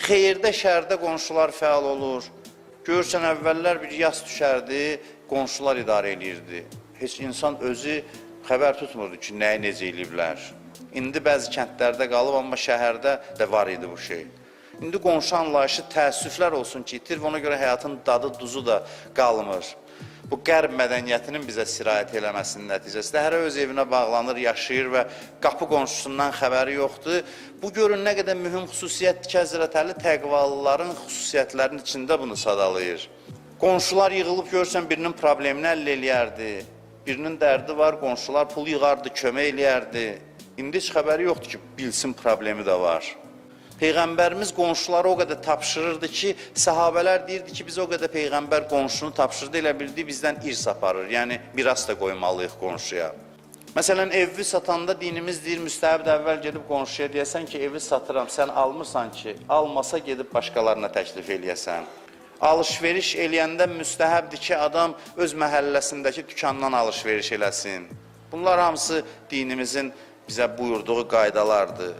Xeyirdə, şərdə qonşular fəal olur. Görürsən, əvvəllər bir yas düşərdi, qonşular idarə eləyirdi. Heç insan özü xəbər tutmurdu ki, nəyi necə eləyiblər. İndi bəzi kəndlərdə qalıb, amma şəhərdə də var idi bu şey. İndi qonşu anlayışı təəssüflər olsun ki, itir və ona görə həyatın dadı, duzu da qalmır. Bu qərb mədəniyyətinin bizə sirayət eləməsinin nəticəsində hərə öz evinə bağlanır, yaşayır və qapı qonşusundan xəbəri yoxdur. Bu görün nə qədər mühüm xüsusiyyətdir ki, Həzrət Əli təqvalıların xüsusiyyətlərinin içində bunu sadalayır. Qonşular yığılıb görsən birinin problemini həll eləyərdi. Birinin dərdi var, qonşular pul yığardı, kömək eləyərdi. İndi heç xəbəri yoxdur ki, bilsin problemi də var. Peyğəmbərimiz qonşuları o qədər tapşırırdı ki, səhabələr deyirdi ki, biz o qədər peyğəmbər qonşunu tapşırdı, elə bildi bizdən irs aparır. Yəni miras da qoymalıyıq qonşuya. Məsələn, evi satanda dinimiz deyir, müstəhəb də əvvəl gedib qonşuya deyəsən ki, evi satıram, sən almırsan ki, almasa gedib başqalarına təklif eləyəsən. Alış-veriş eləyəndə müstəhəbdir ki, adam öz məhəlləsindəki dükandan alış-veriş eləsin. Bunlar hamısı dinimizin bizə buyurduğu qaydalardır.